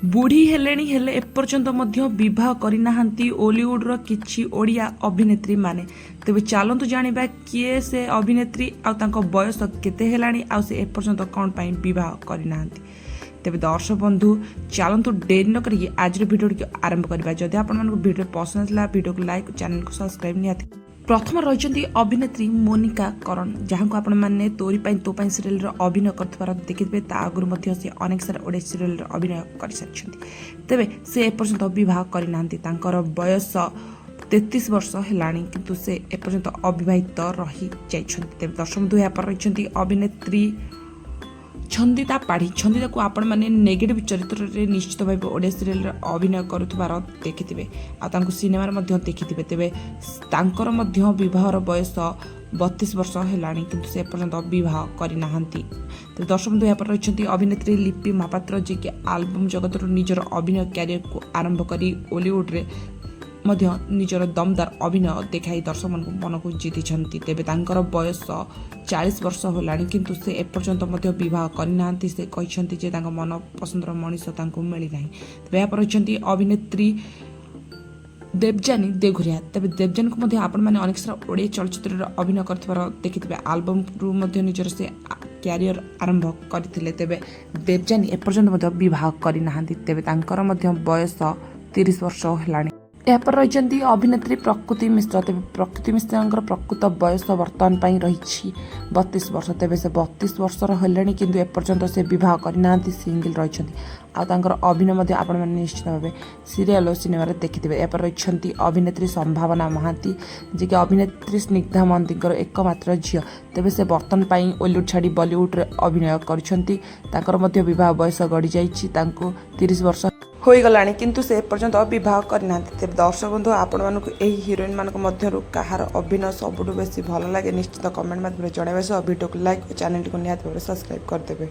ବୁଢ଼ୀ ହେଲେଣି, ହେଲେ ଏପର୍ଯ୍ୟନ୍ତ ମଧ୍ୟ ବିବାହ କରିନାହାନ୍ତି ଓଲିଉଡର କିଛି ଓଡ଼ିଆ ଅଭିନେତ୍ରୀମାନେ। ତେବେ ଚାଲନ୍ତୁ ଜାଣିବା କିଏ ସେ ଅଭିନେତ୍ରୀ ଆଉ ତାଙ୍କ ବୟସ କେତେ ହେଲାଣି ଆଉ ସେ ଏପର୍ଯ୍ୟନ୍ତ କ'ଣ ପାଇଁ ବିବାହ କରିନାହାନ୍ତି। ତେବେ ଦର୍ଶକ ବନ୍ଧୁ, ଚାଲନ୍ତୁ ଡେରି ନ କରିକି ଆଜିର ଭିଡ଼ିଓଟିକୁ ଆରମ୍ଭ କରିବା। ଯଦି ଆପଣମାନଙ୍କୁ ଭିଡ଼ିଓ ପସନ୍ଦ ଆସିଲା, ଭିଡ଼ିଓକୁ ଲାଇକ୍, ଚ୍ୟାନେଲକୁ ସବସ୍କ୍ରାଇବ୍ ନିହାତି। ପ୍ରଥମ ରହିଛନ୍ତି ଅଭିନେତ୍ରୀ ମୋନିକା କରଣ, ଯାହାଙ୍କୁ ଆପଣମାନେ ତୋରି ପାଇଁ ତୋ ପାଇଁ ସିରିଏଲର ଅଭିନୟ କରୁଥିବାର ଦେଖିଥିବେ। ତା ଆଗରୁ ମଧ୍ୟ ସେ ଅନେକ ସାରା ଓଡ଼ିଆ ସିରିଏଲର ଅଭିନୟ କରିସାରିଛନ୍ତି। ତେବେ ସେ ଏପର୍ଯ୍ୟନ୍ତ ବିବାହ କରିନାହାନ୍ତି। ତାଙ୍କର ବୟସ 33 ବର୍ଷ ହେଲାଣି, କିନ୍ତୁ ସେ ଏପର୍ଯ୍ୟନ୍ତ ଅବିବାହିତ ରହିଯାଇଛନ୍ତି। ତେବେ ଦର୍ଶକ ବନ୍ଧୁ, ଏହାପରେ ରହିଛନ୍ତି ଅଭିନେତ୍ରୀ ଛନ୍ଦିତା ପାଢ଼ୀ। ଛନ୍ଦିତାକୁ ଆପଣମାନେ ନେଗେଟିଭ୍ ଚରିତ୍ରରେ ନିଶ୍ଚିତ ଭାବେ ଓଡ଼ିଆ ସିରିଏଲରେ ଅଭିନୟ କରୁଥିବାର ଦେଖିଥିବେ ଆଉ ତାଙ୍କୁ ସିନେମାରେ ମଧ୍ୟ ଦେଖିଥିବେ। ତେବେ ତାଙ୍କର ମଧ୍ୟ ବିବାହର ବୟସ 32 ବର୍ଷ ହେଲାଣି, କିନ୍ତୁ ସେ ଏପର୍ଯ୍ୟନ୍ତ ବିବାହ କରିନାହାନ୍ତି। ତେବେ ଦର୍ଶକ ବନ୍ଧୁ, ଏହାପରେ ରହିଛନ୍ତି ଅଭିନେତ୍ରୀ ଲିପି ମହାପାତ୍ର, ଯିଏକି ଆଲବମ୍ ଜଗତରୁ ନିଜର ଅଭିନୟ କ୍ୟାରିୟରକୁ ଆରମ୍ଭ କରି ଓଲିଉଡ଼ରେ ମଧ୍ୟ ନିଜର ଦମଦାର ଅଭିନୟ ଦେଖାଇ ଦର୍ଶକମାନଙ୍କୁ ମନକୁ ଜିତିଛନ୍ତି। ତେବେ ତାଙ୍କର ବୟସ 40 ବର୍ଷ ହେଲାଣି, କିନ୍ତୁ ସେ ଏପର୍ଯ୍ୟନ୍ତ ମଧ୍ୟ ବିବାହ କରିନାହାନ୍ତି। ସେ କହିଛନ୍ତି ଯେ ତାଙ୍କ ମନ ପସନ୍ଦର ମଣିଷ ତାଙ୍କୁ ମିଳିନାହିଁ। ତେବେ ଏହାପରେ ରହିଛନ୍ତି ଅଭିନେତ୍ରୀ ଦେବଯାନୀ ଦେଘୁରିଆ। ତେବେ ଦେବଯାନୀକୁ ମଧ୍ୟ ଆପଣମାନେ ଅନେକ ସାରା ଓଡ଼ିଆ ଚଳଚ୍ଚିତ୍ରରେ ଅଭିନୟ କରିଥିବାର ଦେଖିଥିବେ। ଆଲବମ୍ରୁ ମଧ୍ୟ ନିଜର ସେ କ୍ୟାରିୟର ଆରମ୍ଭ କରିଥିଲେ। ତେବେ ଦେବଯାନୀ ଏପର୍ଯ୍ୟନ୍ତ ମଧ୍ୟ ବିବାହ କରିନାହାନ୍ତି। ତେବେ ତାଙ୍କର ମଧ୍ୟ ବୟସ 30 ବର୍ଷ ହେଲାଣି। ଏହାପରେ ରହିଛନ୍ତି ଅଭିନେତ୍ରୀ ପ୍ରକୃତି ମିଶ୍ର। ତେବେ ପ୍ରକୃତି ମିଶ୍ରଙ୍କର ପ୍ରକୃତ ବୟସ ବର୍ତ୍ତମାନ ପାଇଁ ରହିଛି 32 ବର୍ଷ। ତେବେ ସେ 32 ବର୍ଷର ହେଲେଣି, କିନ୍ତୁ ଏପର୍ଯ୍ୟନ୍ତ ସେ ବିବାହ କରିନାହାନ୍ତି, ସିଙ୍ଗିଲ୍ ରହିଛନ୍ତି। ଆଉ ତାଙ୍କର ଅଭିନୟ ମଧ୍ୟ ଆପଣମାନେ ନିଶ୍ଚିତ ଭାବେ ସିରିଏଲ୍ ଓ ସିନେମାରେ ଦେଖିଥିବେ। ଏହାପରେ ରହିଛନ୍ତି ଅଭିନେତ୍ରୀ ସମ୍ଭାବନା ମହାନ୍ତି, ଯିଏକି ଅଭିନେତ୍ରୀ ସ୍ନିଗ୍ଧା ମହାନ୍ତିଙ୍କର ଏକମାତ୍ର ଝିଅ। ତେବେ ସେ ବର୍ତ୍ତମାନ ପାଇଁ ଓଲିଉଡ଼ ଛାଡ଼ି ବଲିଉଡ଼ରେ ଅଭିନୟ କରୁଛନ୍ତି। ତାଙ୍କର ମଧ୍ୟ ବିବାହ ବୟସ ଗଡ଼ିଯାଇଛି। ତାଙ୍କୁ 30 ବର୍ଷ ହୋଇଗଲାଣି, କିନ୍ତୁ ସେ ଏପର୍ଯ୍ୟନ୍ତ ବିବାହ କରିନାହାନ୍ତି। ତେବେ ଦର୍ଶକ ବନ୍ଧୁ, ଆପଣମାନଙ୍କୁ ଏହି ହିରୋଇନମାନଙ୍କ ମଧ୍ୟରୁ କାହାର ଅଭିନୟ ସବୁଠୁ ବେଶୀ ଭଲ ଲାଗେ, ନିଶ୍ଚିତ କମେଣ୍ଟ ମାଧ୍ୟମରେ ଜଣାଇବା ସହ ଭିଡ଼ିଓକୁ ଲାଇକ୍ ଓ ଚ୍ୟାନେଲଟିକୁ ନିହାତି ଭାବରେ ସବସ୍କ୍ରାଇବ୍ କରିଦେବେ।